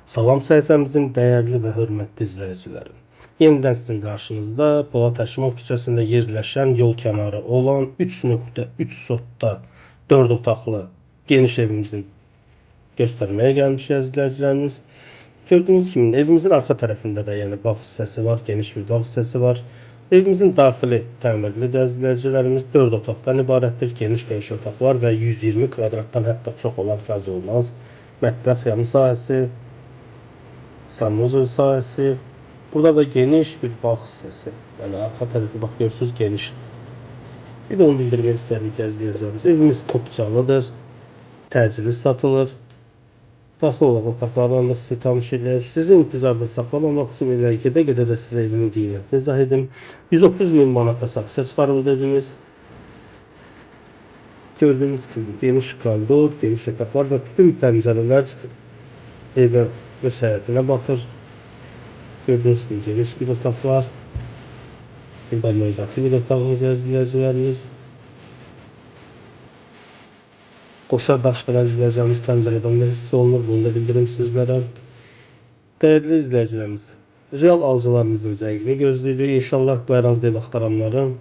Salam səhifəmizin dəyərli və hörmətli izləyiciləri. Yenidən sizin qarşınızda Polad Həşimov küçəsində yerləşən yol kənarı olan 3.3 sotda 4 otaqlı geniş evimizin göstərməyə gəlmişik izləyicilərimiz. Gördüyünüz kimi evimizin arxa tərəfində də yəni bağ hissəsi var, geniş bir bağ hissəsi var. Evimizin daxili təmirlidir izləyicilərimiz. 4 otaqdan ibarətdir. Geniş-geniş otaqlar və 120 kvadratdan hətta çox olar, az olmaz. Mətbəx yanı sahəsi, sanuzel sahəsi. Burada da geniş bir bağ hissəsi. Yəni arxa tərəfi bax görürsünüz geniş. Bir də onu bildirmək istərdik izləyicilərimiz. Evimiz kopçalıdır. Təcili satılır. Daxil olan otaqlarla da sizi tanış edək. Sizi intizarda saxlamamaq üçün elə gedə-gedə də sizə evimin qiymətini izah edim. 130 min manata satışa çıxarıldı evimiz. Gördüyünüz kimi geniş koridor, geniş otaqlar və bütün pəncərələr evə öz həyətinə baxır. Gördüyünüz kimi geniş bir otaq var. Bir də növbəti bir otağımız, əziz izləyicilərimiz. Qoşa daşlar izləyəcəyimiz pəncərədən də hiss olunur. Bunu da bildirim sizlərə. Dəyərli izləyicilərimiz, real alıcılarımızın zəngini gözləyirik. İnşallah bu ərazidə ev axtaranların